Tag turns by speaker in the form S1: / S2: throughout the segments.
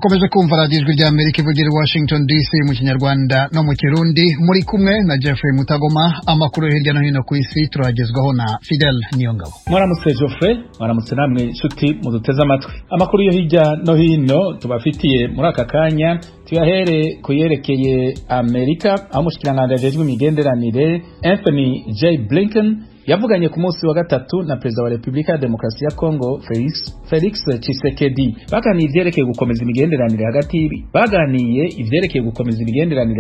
S1: Mukomeje kumva Radiyo Ijwi rya Amerika ivugira i Washington DC mu Kinyarwanda no mu Kirundi. Muri kumwe na Jeffrey Mutagoma. Amakuru yo hirya no hino ku isi turagezwaho na Fidel Niyongabo.
S2: Mwaramutse Geoffrey, mwaramutse namwe nshuti muduteze amatwi. Amakuru yo hirya no hino tubafitiye muri aka kanya tuyahere kuyerekeye Amerika, aho umushikiranganji ajejwe imigenderanire Anthony J Blinken yavuganye ku munsi wa gatatu na perezida wa Repubulika ya Demokarasi ya Kongo Felix Tshisekedi. Baganiye ivyerekeye gukomeza imigenderanire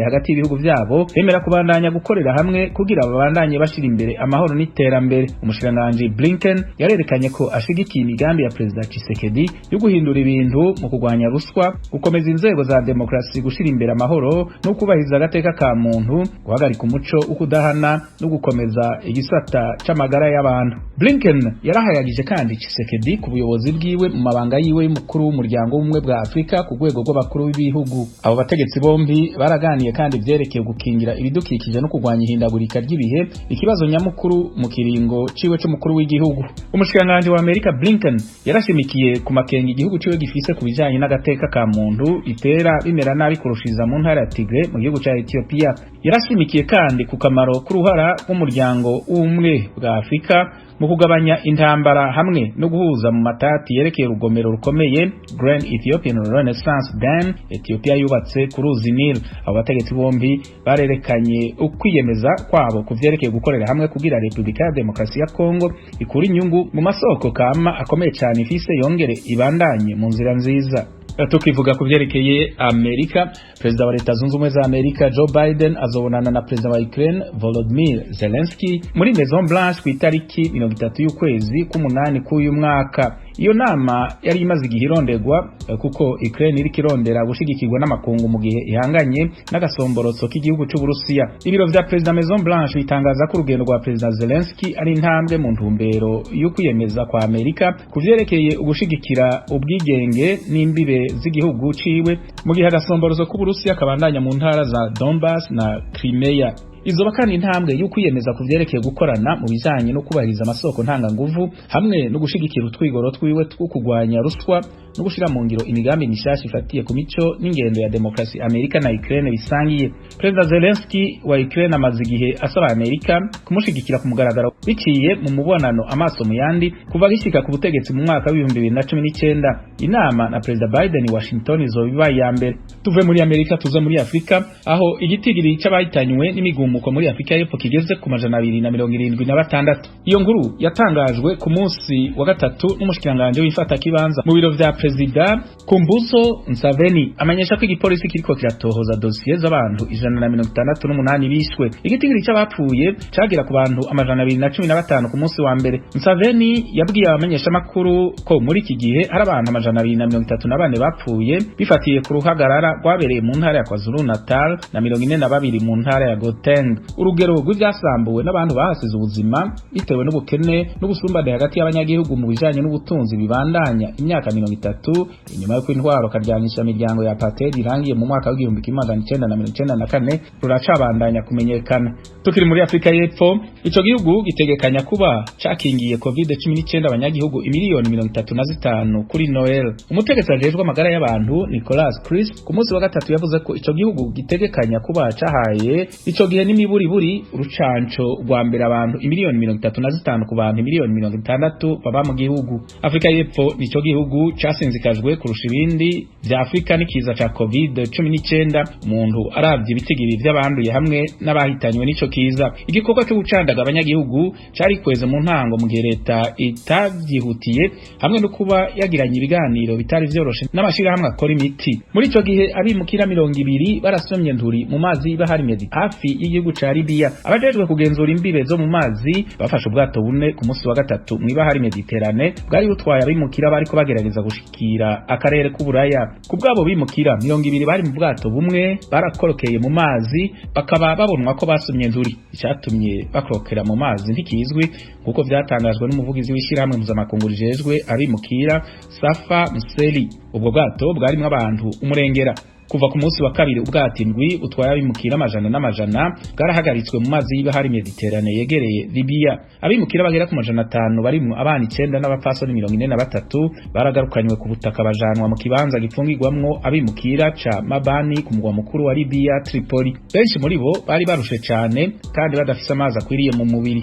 S2: hagati y'ibihugu vyabo, bemera kubandanya gukorera hamwe kugira babandanye bashira imbere amahoro n'iterambere. Umushikiranganji Blinken yarerekanye ko ashigikiye imigambi ya perezida Tshisekedi yo guhindura ibintu mu kurwanya ruswa, gukomeza inzego za demokarasi, gushira imbere amahoro no kubahiriza agateka ka muntu, guhagarika umuco wo kudahana no gukomeza igisata c'amagara y'abantu. Blinken yarahayagije kandi Tshisekedi ku buyobozi bwiwe mu mabanga yiwe y'umukuru w'umuryango w'ubumwe bwa Afrika ku rwego rw'abakuru b'ibihugu. Abo bategetsi bombi baraganiye kandi vyerekeye gukingira ibidukikije no kurwanya ihindagurika ry'ibihe, ikibazo nyamukuru mu kiringo ciwe c'umukuru w'igihugu. Umushikiranganji wa Amerika Blinken yarashimikiye ku makenga igihugu ciwe gifise ku bijanye n'agateka ka muntu bitera bimera nabi kurushiriza mu ntara ya Tigre mu gihugu ca Ethiopia. Yarashimikiye kandi ku kamaro k'uruhara rw'umuryango w'ubumwe bwa Afrika mu kugabanya intambara hamwe no guhuza mu matati yerekeye urugomero rukomeye Grand Ethiopian Renaissance Dam Ethiopia yubatse ku ruzi Nile. Abo bategetsi bombi barerekanye ukwiyemeza kwabo ku vyerekeye gukorera hamwe kugira Repubulika ya Demokarasi ya Kongo ikure inyungu mu masoko kama akomeye cyane ifise, yongere ibandanye mu nzira nziza. Tukivuga ku vyerekeye Amerika, perezida wa Leta Zunze Ubumwe za Amerika Joe Biden azobonana na perezida wa Ukraine Volodymyr Zelensky muri Maison Blanche ku itariki 30 y'ukwezi k'umunani k'uyu mwaka. Iyo nama yari imaze igihe irondegwa kuko Ukraine iriko irondera gushigikirwa n'amakungu mu gihe ihanganye n'agasomborotso k'igihugu c'Uburusiya. Ibiro vya perezida Maison Blanche bitangaza ko urugendo rwa perezida Zelensky ari intambwe mu ntumbero yo kwiyemeza kwa Amerika ku vyerekeye ugushigikira ubwigenge n'imbibe z'igihugu ciwe, mu gihe agasomborozo k'Uburusiya kabandanya mu ntara za Donbass na Crimea. Izoba kandi intambwe yo kwiyemeza ku vyerekeye gukorana mu bijanye no kubahiriza amasoko ntanganguvu hamwe no gushigikira utwigoro twiwe two kurwanya ruswa no gushira mu ngiro imigambi mishasha ifatiye ku mico n'ingendo ya demokarasi Amerika na Ukraine bisangiye. Perezida Zelensky wa Ukraine amaze igihe asaba Amerika kumushigikira ku mugaragaro biciye mu mubonano amaso mu yandi kuva agishika ku butegetsi mu mwaka wa 2019. Inama na perezida Biden i Washington izoba ibaye iya mbere. Tuve muri Amerika tuze muri Afrika, aho igitigiri c'abahitanywe n'imigumuko muri Afrika y'Epfo kigeze ku 276. Iyo nkuru yatangajwe ku munsi wa gatatu n'umushikiranganje w'imfatakibanza mu biro vya perezida Kumbuzo Nsaveni, amenyesha ko igipolisi kiriko kiratohoza dosiye z'abantu 168 bishwe. Igitigiri c'abapfuye cagera ku bantu 215 ku munsi wa mbere. Nsaveni yabwiye abamenyeshamakuru ko muri iki gihe hari abantu 234 bapfuye bifatiye ku ruhagarara rwabereye mu ntara ya KwaZulu Natal na 42 mu ntara ya Gauteng. Urugero rw'ivyasambuwe n'abantu bahasize ubuzima bitewe n'ubukene n'ubusumbane hagati y'abanyagihugu mu bijanye n'ubutunzi bibandanya imyaka 30 inyuma y'uko intwaro karyanisha imiryango ya apartheid irangiye mu mwaka wa 1994 ruracabandanya kumenyekana. Tukiri muri Afrika y'Epfo, ico gihugu gitegekanya kuba cakingiye COVID-19 abanyagihugu imiliyoni 35 kuri Noel. Umutegetsi ajejwe amagara y'abantu Nicholas Crisp ku munsi wa gatatu yavuze ko ico gihugu gitegekanya kuba cahaye ico gihe n'imiburiburi urucanco rwa mbere abantu imiliyoni 35 ku bantu imiliyoni 60 baba mu gihugu. Afrika y'Epfo nico gihugu casinzikajwe kurusha ibindi vya Afrika n'ikiza ca COVID-19, umuntu aravye ibitigiri vy'abanduye hamwe n'abahitanywe n'ico kiza. Igikorwa cyo gucandaga abanyagihugu cari kweze mu ntango mu gihe leta itavyihutiye hamwe no kuba yagiranye ibiganiro bitari vyoroshe n'amashirahamwe akora imiti. Muri ico gihe abimukira 20 barasomye nturi mu mazi y'ibahari Medi hafi y'igihugu ca Libya. Abajejwe kugenzura imbibe zo mu mazi bafashe ubwato bune ku munsi wa gatatu mw'ibahari Mediterane bwari butwaye abimukira bariko bagerageza gushikira akarere k'Uburaya. Ku bwabo bimukira 20 bari mu bwato bumwe barakorokeye mu mazi, bakaba babonwa ko basomye nturi. Icatumye bakorokera mu mazi ntikizwi, kuko vyatangajwe n'umuvugizi w'ishirahamwe mpuzamakungu rijejwe abimukira Safa Mseli. Ubwo bwato bwarimwo abantu umurengera. Kuva ku munsi wa kabiri, ubwato indwi butwaye abimukira amajana n'amajana bwarahagaritswe mu mazi y'ibahari Mediterane yegereye Libya. Abimukira bagera ku 500 barimwo abana 9 n'abapfasoni 43 baragarukanywe ku butaka, bajanwa mu kibanza gipfungirwamwo abimukira ca Mabani ku mugwa mukuru wa Libya, Tripoli. Benshi muri bo bari barushe cane kandi badafise amazi akwiriye mu mubiri.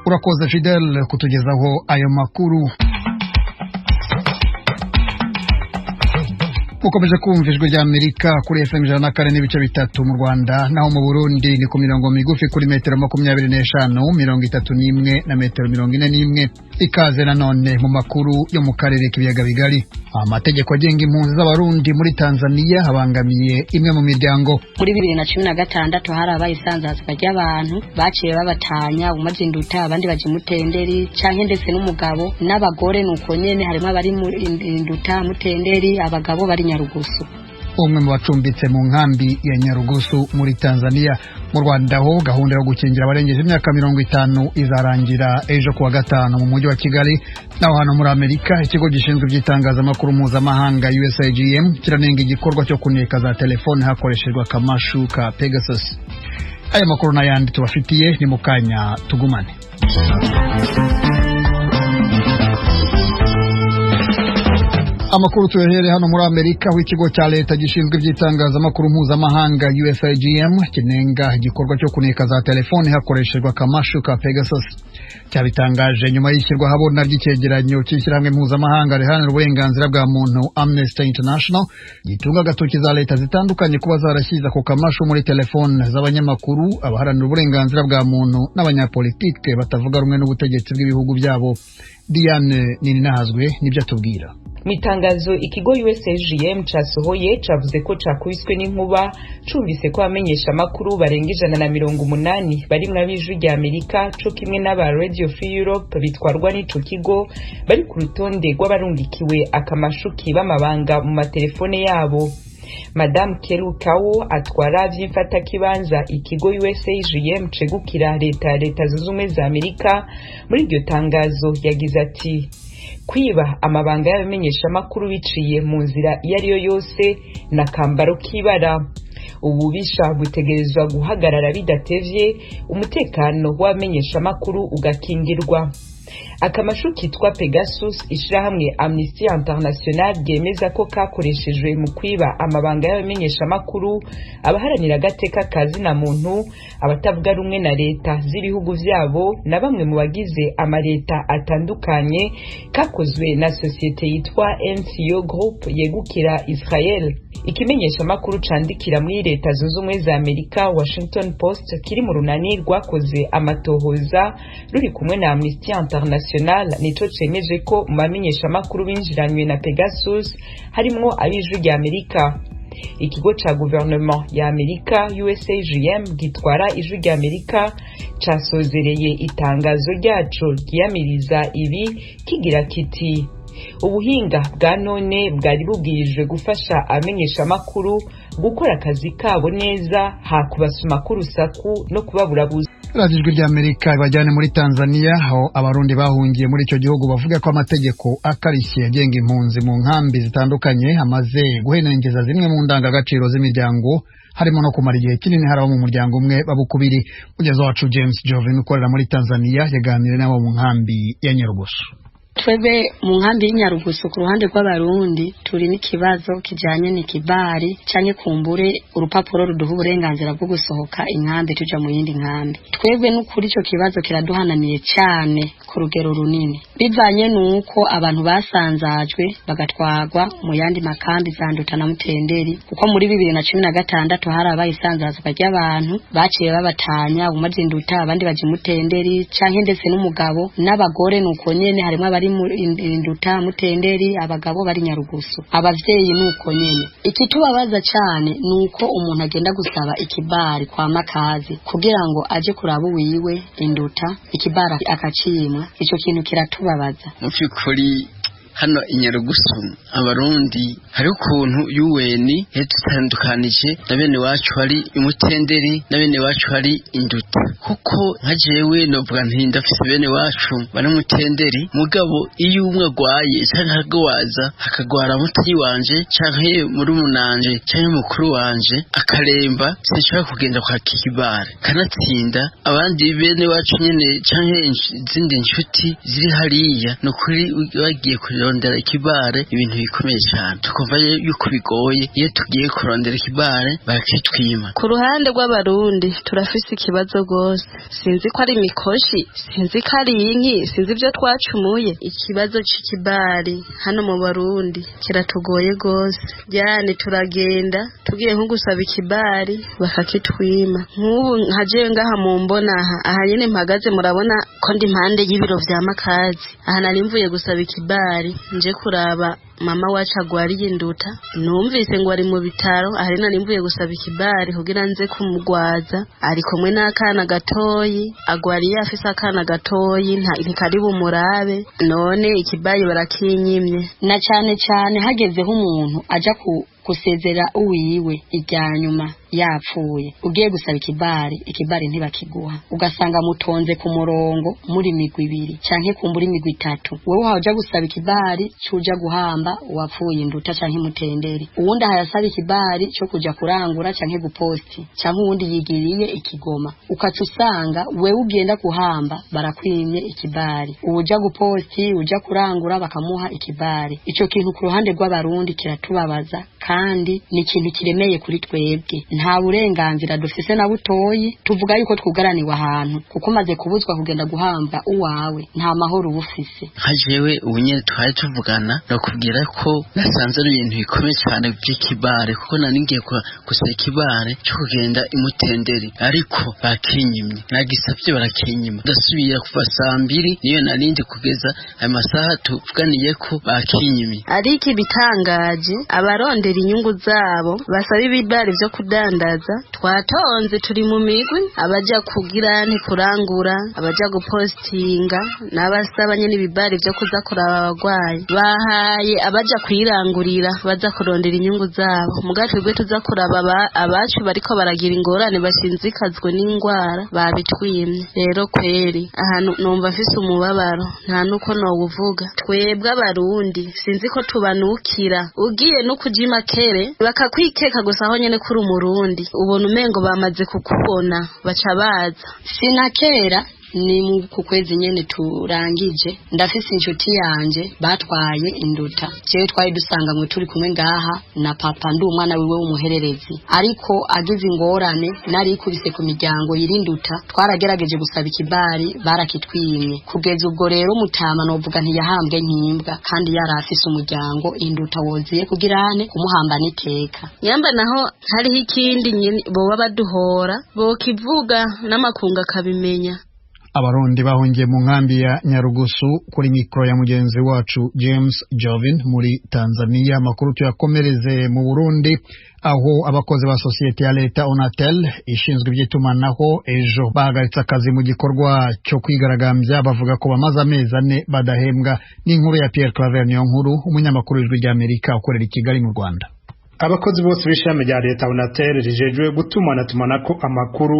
S1: Urakoze Fidel kutugezaho ayo makuru. Mukomeje kumva Ijwi rya Amerika kuri FM 104.3 mu Rwanda, naho mu Burundi ni ku mirongo migufi kuri metero 25, 31 na metero 41. Ikaze nanone mu makuru yo mu karere k'ibiyaga bigari. Amategeko agenga impunzi z'Abarundi muri Tanzania abangamiye imwe mu miryango.
S3: Muri 2016 harabaye isanzazwa ry'abantu, baciye babatanya, umaze Induta abandi baje Mutenderi, canke ndetse n'umugabo n'abagore nuko nyene, harimo abari mu Induta, Mutenderi, abagabo bari Nyarugusu.
S1: Umwe mu bacumbitse mu nkambi ya Nyarugusu muri Tanzania. Mu Rwanda ho, gahunda yo gukingira abarengeje imyaka 50 izarangira ejo kuwa gatanu mu mujyi wa Kigali. Naho hano muri Amerika, ikigo gishinzwe iby'itangazamakuru mpuzamahanga USAGM kiranenga igikorwa cyo kuneka za telefone hakoreshejwe akamashu ka Pegasus. Aya makuru n'ayandi tubafitiye ni mu kanya, tugumane. Amakuru tuyahere hano muri Amerika, aho ikigo cya leta gishinzwe iby'itangazamakuru mpuzamahanga USIGM kinenga igikorwa cyo kuneka za telefone hakoreshejwe akamashu ka Pegasus. Cyabitangaje nyuma y'ishyirwa habona ry'icyegeranyo cy'ishyirahamwe mpuzamahanga riharanira uburenganzira bwa muntu Amnesty International, gitunga agatoki za leta zitandukanye kuba zarashyize ako kamashu muri telefone z'abanyamakuru, abaharanira uburenganzira bwa muntu n'abanyapolitike batavuga rumwe n'ubutegetsi bw'ibihugu byabo. Diane Nininahazwe nibyo atubwira.
S4: Mu itangazo ikigo USAGM casohoye, cavuze ko cakubiswe n'inkuba cumvise ko abamenyesha amakuru barenga 180 barimwo ab'Ijwi rya Amerika co kimwe n'aba Radio Free Europe bitwarwa n'ico kigo bari ku rutonde rw'abarungikiwe akamashuki b'amabanga mu matelefone yabo. Madame Kerukawo atwara vy'imfatakibanza ikigo USAGM cegukira leta ya Leta Zunze Ubumwe za Amerika, muri iryo tangazo yagize ati: "Kwiba amabanga y'abamenyeshamakuru biciye mu nzira iyo ari yo yose na kambaro k'ibara. Ububisha butegerezwa guhagarara bidatevye, umutekano w'abamenyeshamakuru ugakingirwa." Akamashu kitwa Pegasus, ishirahamwe Amnesty International ryemeza ko kakoreshejwe mu kwiba amabanga y'abamenyeshamakuru, abaharanira agateka ka zina muntu, abatavuga rumwe na leta z'ibihugu vyabo na bamwe mu bagize amaleta atandukanye, kakozwe na sosiyete yitwa NCO Group yegukira Israel. Ikimenyeshamakuru candikira muri Leta Zunze Ubumwe za Amerika Washington Post kiri mu runani rwakoze amatohoza ruri kumwe na Amnesty International nico cemeje ko mu bamenyeshamakuru binjiranywe na Pegasus harimwo ab'Ijwi rya Amerika. Ikigo ca guverinoma ya Amerika USAGM gitwara Ijwi rya Amerika casozereye itangazo ryaco ryiyamiriza ibi kigira kiti: "Ubuhinga bwa none bwari bubwirijwe gufasha abamenyeshamakuru gukora akazi kabo neza, hakubasuma k'urusaku no kubaburabuza."
S1: Radiyo Ijwi rya Amerika ibajyane muri Tanzania, aho Abarundi bahungiye muri icyo gihugu bavuga ko amategeko akarishye agenga impunzi mu nkambi zitandukanye amaze guhenengeza zimwe mu ndangagaciro z'imiryango, harimo no kumara igihe kinini hari abo mu muryango umwe babukubiri. Mugenzi wacu James Jovin ukorera muri Tanzania yaganiriye n'abo mu nkambi ya Nyarugusu.
S3: Twebwe mu nkambi y'Inyarugusu, ku ruhande rw'Abarundi, turi n'ikibazo kijanye n'ikibari canke kumbure urupapuro ruduha uburenganzira bwo gusohoka inkambi tuja mu yindi nkambi. Twebwe n'ukuri ico kibazo kiraduhanamiye cane ku rugero runini, bivanye nuko abantu basanzajwe bagatwagwa mu yandi makambi za Nduta na Mutenderi, kuko muri 2016 harabaye isanzazwa ry'abantu, baciye babatanya, umaze Induta abandi baje Mutenderi, canke ndetse n'umugabo n'abagore nuko nyene, harimo abari mu Induta, Mutenderi, abagabo bari Nyarugusu, abavyeyi nuko nyene. Ikitubabaza cane nuko umuntu agenda gusaba ikibari kwa makazi kugira ngo aje kuraba uwiwe Induta, ikibari akacimwa. Ico kintu kiratubabaza.
S5: Mu by'ukuri Hano Inyarugusu abarundi hari ukuntu UN yadutandukanije na bene wacu hari imutenderi na bene wacu hari induta, kuko nka jewe novuga nti ndafise bene wacu bari mutenderi, mugabo iyo umwe agwaye canke akagwaza hakagwara mutoyi wanje canke murumunanje canke mukuru wanje akaremba, sinshobora kugenda kwa kikibare kanatsinda abandi bene wacu nyene canke izindi nshuti ziri hariya. Ni ukuri bagiye kurondera ikibare ibintu bikomeye cyane, tukumva yuko bigoye iyo tugiye kurondera ikibare barakitwima.
S6: Ku ruhande rw'abarundi turafise ikibazo rwose, sinzi ko ari imikoshi, sinzi ko ari inki, sinzi ibyo twacumuye. Ikibazo c'ikibari hano mu barundi kiratugoye rwose, yani turagenda tugiye nko gusaba ikibari bakakitwima. Nk'ubu nka jewe ngaha mu mbona aha nyene mpagaze murabona ko ndi impande y'ibiro vya makazi, aha nari mvuye gusaba ikibari nje kuraba mama wacu agwariye induta, numvise ngo ari mu bitaro, ahari nari mvuye gusaba ikibari kugira nze kumugwaza, ari kumwe n'akana gatoyi agwariye, afise akana gatoyi ntikari bumurabe, none ikibari barakinyimye.
S3: Na cane cane hagezeho umuntu aja gusezera uwiwe irya nyuma yapfuye, ugiye gusaba ikibari, ikibari ntibakiguha, ugasanga mutonze ku murongo muri migwi ibiri canke kumbura imigwi itatu. Wewe uhaja gusaba ikibari cuja guhamba uwapfuye induta canke mutenderi, uwundi ahayasaba ikibari co kuja kurangura canke guposti, canke uwundi yigiriye ikigoma, ukaca usanga wewe ugenda kuhamba barakwimye ikibari, uwuja guposti uja kurangura bakamuha ikibari. Ico kintu ku ruhande rw'abarundi kiratubabaza kandi ni ikintu kiremeye kuri twebwe. Nta burenganzira dufise na butoyi, tuvuga yuko twugaraniwe ahantu, kuko umaze kubuzwa kugenda guhamba uwawe nta mahoro uba ufise.
S5: Nka jewe ubu nyene twari tuvugana nakubwira ko nasanze ari ibintu bikomeye cyane by'ikibare, kuko nari ngiye gusaba ikibare cyo kugenda imutenderi, ariko bakinyimye, nagisabye barakinyima, ndasubira kuva saa mbiri niyo narindi kugeza aya masaha tuvuganiye ko bakinyimye.
S6: Ariko ibitangaje abarondera inyungu zabo basaba ibibari vyo kudandaza, twatonze turi mu migwi, abaja kugira ntikurangura, abaja gupostinga n'abasaba nyene ibibari vyo kuza kuraba abagwayi, bahaye abaja kwirangurira baza kurondera inyungu zabo, muga twebwe tuza kuraba abacu bariko baragira ingorane bashinzikazwe n'ingwara babitwimye. Rero kweri ahantu numva mfise umubabaro nta nuko nowuvuga. Twebwe abarundi sinzi ko tubanukira, ugiye no kuja imakere bakakwikeka gusa aho nyene kuri umurundi, ubona umengo bamaze kukubona baca baza.
S3: Sinakera ni mu ku kwezi nyene turangije, ndafise inshuti yanje batwaye induta, jewe twari dusanganywe turi kumwe ngaha na papa, ndi umwana wiwe w'umuhererezi, ariko agize ingorane narikubise ku miryango yirinduta, twaragerageje gusaba ikibari barakitwimye. Kugeza ubwo rero mutama novuga ntiyahambwe nkimbwa, kandi yari afise umuryango induta woziye kugirane kumuhamba n'iteka.
S6: Nyamba naho hariho ikindi nyene boba baduhora bokivuga n'amakungu akabimenya.
S1: Abarundi bahungiye mu nkambi ya Nyarugusu, kuri mikoro ya mugenzi wacu James Jovin muri Tanzania. Amakuru tuyakomereze mu Burundi, aho abakozi ba sosiyete ya leta Onatel ishinzwe iby'itumanaho ejo bahagaritse akazi mu gikorwa cyo kwigaragambya, bavuga ko bamaze amezi 4 badahembwa. N'inkuru ya Pierre Claver Niyonkuru, umunyamakuru w'Ijwi ry'Amerika ukorera i Kigali mu Rwanda.
S7: Abakozi bose b'ishami rya leta Onatel rijejwe gutumanatumanako amakuru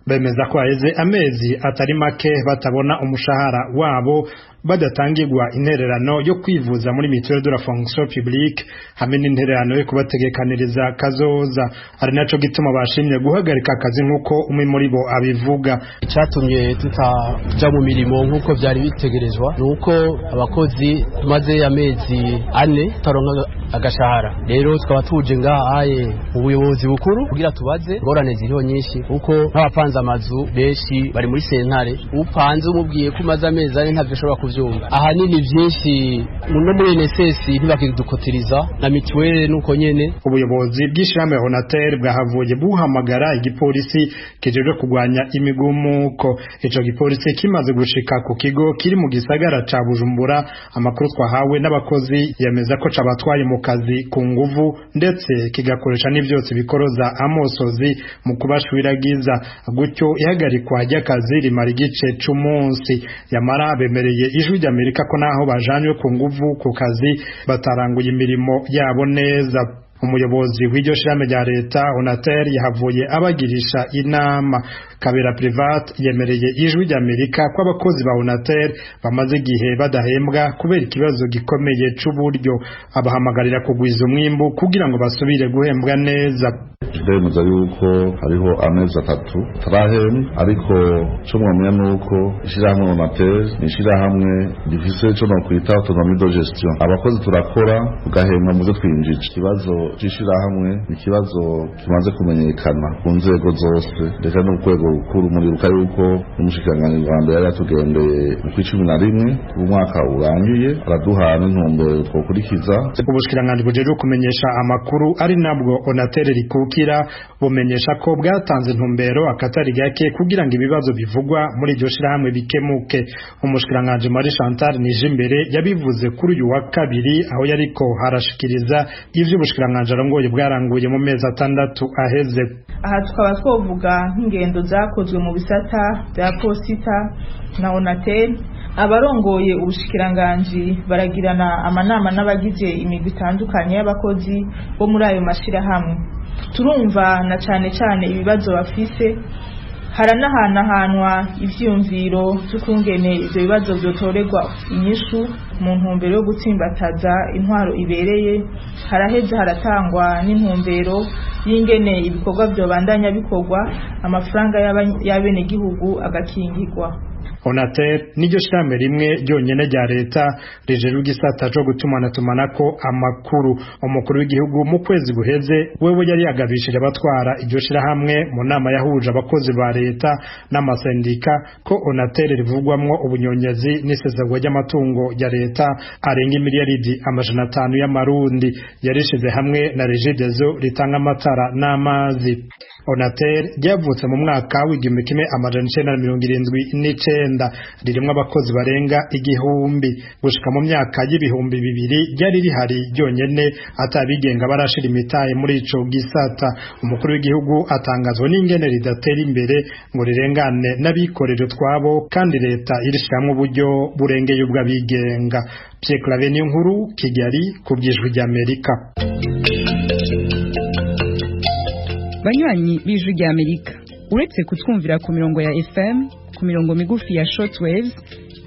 S7: bemeza ko haheze amezi atari make batabona umushahara wabo, badatangirwa intererano yo kwivuza muri mutuelle de la fonction publique hamwe n'intererano yo kubategekaniriza kazoza, ari naco gituma bashimye guhagarika akazi nk'uko umwe muri bo abivuga.
S8: Icyatumye tutaja mu mirimo nk'uko vyari bitegerezwa ni uko abakozi tumaze amezi 4 tutaronka agashahara, rero tukaba tuje ngaha ubuyobozi bukuru kugira tubaze ingorane ziriho nyinshi, kuko nk'abapanze amazu benshi bari muri sentare, upanze umubwiye ko umaze amezi 4 ntavyo ushobora kuvyumva. Ahanini vyinshi no muri NSS ntibakidukotiriza na mituwele nuko nyene.
S7: Ubuyobozi bw'ishirahamwe Onatel bwahavuye buhamagara igipolisi kijejwe kugwanya imigumuko. Ico gipolisi kimaze gushika ku kigo kiri mu gisagara ca Bujumbura, amakuru twahawe n'abakozi yemeza ko cabatwaye mu kazi ku nguvu, ndetse kigakoresha n'ivyotsi bikoroza amosozi mu kubashwiragiza, gutyo ihagarikwa ry'akazi rimara igice c'umunsi. Yamara bemereye Ijwi ry'Amerika ko naho bajanywe ku nguvu ku kazi bataranguye imirimo yabo neza. Umuyobozi w'iryo shirahamwe rya leta Onatel yahavuye abagirisha inama. Kabera Privat yemereye Ijwi ry'Amerika ko abakozi ba Onatel bamaze igihe badahembwa kubera ikibazo gikomeye c'uburyo, abahamagarira kugwiza umwimbu kugira ngo basubire guhembwa neza.
S9: Ndemeza yuko hariho amezi 3 tarahembwa, ariko co mwamenya nuko ishirahamwe Onatel ni ishirahamwe rifise ico nokwita autonomie de gestion. Abakozi turakora tugahembwa muzo twinjije. Ikibazo c'ishirahamwe ni ikibazo kimaze kumenyekana ku nzego zose ndetse no ku rwego rukuru. Muribuka yuko umushikiranganji wa mbere yari yatugendeye mu kwa 11 w'umwaka urangiye, araduha n'intumbero twokurikiza.
S7: Ubushikiranganji bujejwe kumenyesha amakuru, ari nabwo Onatel rikukira, bumenyesha ko bwatanze intumbero akatari gake kugira ngo ibibazo bivugwa muri iryo shirahamwe bikemuke. Umushikiranganji Marie Chantal Nijimbere yabivuze kuri uyu wa kabiri, aho yariko harashikiriza ivyo ubushikiranganji arongoye bwaranguye mu mezi 6 aheze.
S10: Aha tukaba twovuga nk'ingendo zakozwe mu bisata bya posita na Onatel. Abarongoye ubushikiranganji baragirana amanama n'abagize imigwi itandukanye y'abakozi bo muri ayo mashirahamwe. Turumva na cane cane ibibazo bafise, haranahanahanwa ivyiyumviro vy'ukungene ivyo bibazo vyotorerwa inyishu mu ntumbero yo gutsimbataza intwaro ibereye. Haraheza haratangwa n'intumbero y'ingene ibikorwa vyobandanya bikorwa, amafaranga y'abenegihugu agakingirwa.
S7: Onatel niryo shirahamwe rimwe ryonyene rya leta rijejwe igisata co gutumanatumanako amakuru. Umukuru w'igihugu mu kwezi guheze wewe yari yagabishije abatwara iryo shirahamwe mu nama yahuje abakozi ba leta n'amasendika ko Onatel rivugwamwo ubunyonyezi n'isesagwa ry'amatungo ya leta arenga imiliyaridi 500 y'amarundi, yarishize hamwe na Regideso ritanga amatara n'amazi. Onatel ryavutse mu mwaka w'1979, ririmwo abakozi barenga 1000. Gushika mu myaka y'2000 ryari rihari ryonyene, atabigenga barashira imitahe muri ico gisata. Umukuru w'igihugu atangazwa n'ingene ridatera imbere ngo rirengane n'abikorera utwabo, kandi leta irishiramwo uburyo burengeye ubw'abigenga. Pierre Claver Niyonkuru, Kigali, ku bw'Ijwi ry'Amerika.
S4: Banywanyi b'Ijwi ry'Amerika, uretse kutwumvira ku mirongo ya FM, ku mirongo migufi ya shortwaves,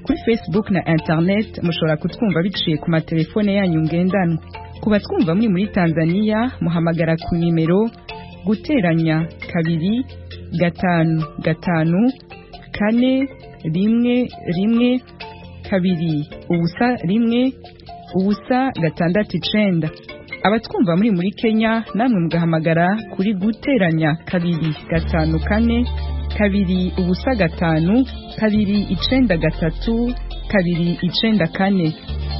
S4: kuri Facebook na internet, mushobora kutwumva biciye ku matelefone yanyu ngendanwa. Ku batwumva muri muri Tanzania, muhamagara ku nimero guteranya 2 5 5 4 1 1 2 0 1 0 6 9. Abatwumva muri muri Kenya namwe mugahamagara kuri guteranya 2 5 4 2 0 5 2 9 3 2 9 4.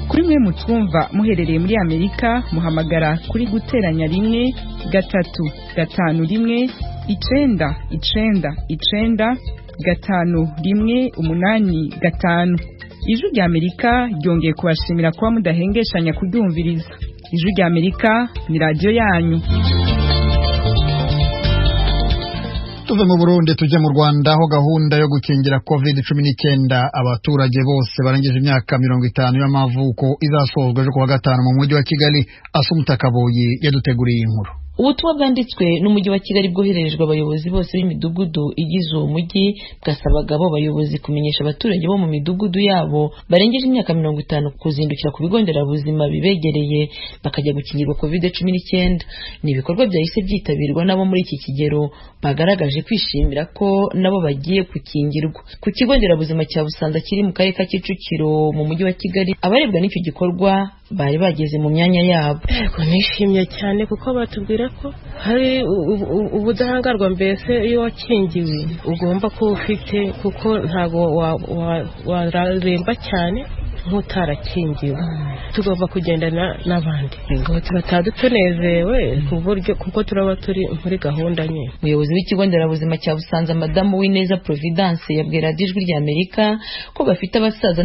S4: Kuri mwe mutwumva muherereye muri Amerika, muhamagara kuri guteranya 1 3 5 1 9 9 9 5 1 8 5. Ijwi rya Amerika ryongeye kubashimira kuba mudahengeshanya kuryumviriza. Ijwi rya Amerika ni radiyo yanyu.
S1: Tuve mu Burundi tujye mu Rwanda, aho gahunda yo gukingira COVID-19 abaturage bose barangije imyaka 50 y'amavuko izasozwa ejo kuwa gatanu mu mujyi wa Kigali. Asumta Kaboyi yaduteguriye inkuru.
S11: Ubutumwa bwanditswe n'umujyi wa Kigali bwohererejwe abayobozi bose b'imidugudu igize uwo mujyi bwasabaga abo bayobozi kumenyesha abaturage bo mu midugudu yabo barengeje imyaka 50 kuzindukira ku bigo nderabuzima bibegereye bakajya gukingirwa COVID-19. Ni ibikorwa byahise byitabirwa n'abo muri iki kigero bagaragaje kwishimira ko nabo bagiye gukingirwa. Ku kigo nderabuzima cya Busanza kiri mu karere ka Kicukiro mu mujyi wa Kigali, abarebwa n'icyo gikorwa bari bageze mu myanya yabo.
S12: Yego, nishimye cyane kuko batubwira ko hari ubudahangarwa, mbese iyo wakingiwe ugomba kuba ufite, kuko ntabwo wararemba cyane nk'utarakingiwe. Tugomba kugendana n'abandi ngo tubataha tunezerewe ku buryo, kuko turaba turi muri gahunda nyine.
S11: Umuyobozi w'ikigo nderabuzima cya Busanza, Madamu Uwineza Providence, yabwiye Radiyo Ijwi rya Amerika ko bafite abasaza.